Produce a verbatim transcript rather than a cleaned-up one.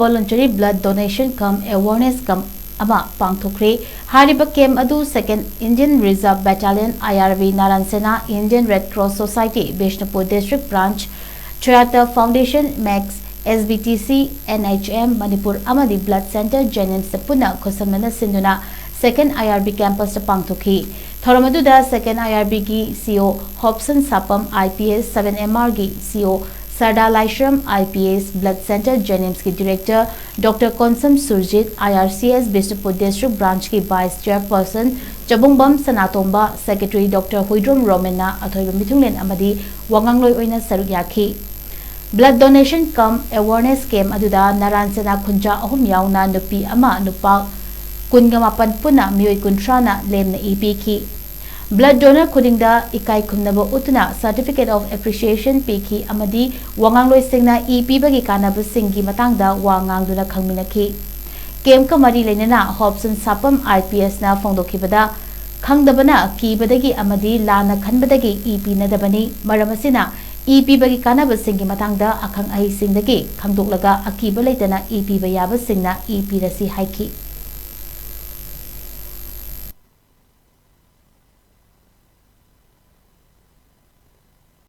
Voluntary Blood Donation cum Awareness Camp ꯑꯃ ꯄꯥꯡꯊꯣꯛꯈ꯭ꯔꯦ꯫ ꯍꯥꯏꯔꯤꯕ camp ꯑꯗꯨ Second Indian Reserve Battalion, I R B, Naran Sena, Indian Red Cross Society, Bishnupur District Branch, Chayata Foundation, Max, S B T C, N H M, Manipur ꯑꯃꯗꯤ Blood Center, JNIMS ꯄꯨꯟꯅ ꯈꯨꯠꯁꯝꯅꯅ ꯁꯤꯟꯗꯨꯅ Second I R B campus ꯇ ꯄꯥꯡꯊꯣꯛꯈꯤ꯫ ꯊꯧꯔꯝ ꯑꯗꯨꯗ Second I R B ꯒꯤ C O Hobson Sapam, I P S, Seven M R ꯒꯤ C O Sarda Laishram, I P S, Blood Center, JNIMS ꯀꯤ Director Doctor Konsam Surjit, I R C S Bishnupur District Branch ꯀꯤ Vice Chairperson ꯆꯕꯨꯡꯕꯝ ꯁꯅꯥꯇꯣꯝꯕ, Secretary Doctor Huidrom ꯔꯣꯃꯦꯟꯅ ꯑꯊꯣꯏꯕ ꯃꯤꯊꯨꯡꯂꯦꯟ ꯑꯃꯗꯤ ꯋꯥꯉꯥꯡꯂꯣꯏ ꯑꯣꯏꯅ ꯁꯔꯨꯛ ꯌꯥꯈꯤ꯫ Blood Donation cum Awareness Camp ꯑꯗꯨꯗ ꯅꯔꯥꯟ ꯁꯦꯅꯥ ꯈꯨꯟꯖꯥ ꯑꯍꯨꯝ ꯌꯥꯎꯅ ꯅꯨꯄꯤ ꯑꯃ, ꯅꯨꯄꯥ ꯀꯨꯟꯒ ꯃꯥꯄꯟ, ꯄꯨꯟꯅ ꯃꯤꯑꯣꯏ ꯀꯨꯟꯊ꯭ꯔꯥꯅ ꯂꯦꯝꯅ ꯏ ꯄꯤꯈꯤ꯫ Blood donor ꯈꯨꯗꯤꯡꯗ ꯏꯀꯥꯏ ꯈꯨꯝꯅꯕ ꯎꯠꯇꯨꯅ Certificate of Appreciation ꯄꯤꯈꯤ ꯑꯃꯗꯤ ꯋꯥꯉꯥꯡꯂꯣꯏꯁꯤꯡꯅ ꯏ ꯄꯤꯕꯒꯤ ꯀꯥꯟꯅꯕꯁꯤꯡꯒꯤ ꯃꯇꯥꯡꯗ ꯋꯥ ꯉꯥꯡꯗꯨꯅ ꯈꯪꯃꯤꯟꯅꯈꯤ꯫ Camp ꯀ ꯃꯔꯤ ꯂꯩꯅꯅ Hobson Sapam, I P S ꯅ ꯐꯣꯡꯗꯣꯛꯈꯤꯕꯗ, ꯈꯪꯗꯕꯅ ꯀꯤꯕꯗꯒꯤ ꯑꯃꯗꯤ ꯂꯥꯟꯅ ꯈꯟꯕꯗꯒꯤ ꯏ ꯄꯤꯅꯗꯕꯅꯤ꯫ ꯃꯔꯝ ꯑꯁꯤꯅ ꯏ ꯄꯤꯕꯒꯤ ꯀꯥꯟꯅꯕꯁꯤꯡꯒꯤ ꯃꯇꯥꯡꯗ ꯑꯈꯪ ꯑꯍꯩꯁꯤꯡꯗꯒꯤ ꯈꯪꯗꯣꯛꯂꯒ ꯑꯀꯤꯕ ꯂꯩꯇꯅ ꯏ ꯄꯤꯕ ꯌꯥꯕꯁꯤꯡꯅ ꯏ ꯄꯤꯔꯁꯤ ꯍꯥꯏꯈꯤ꯫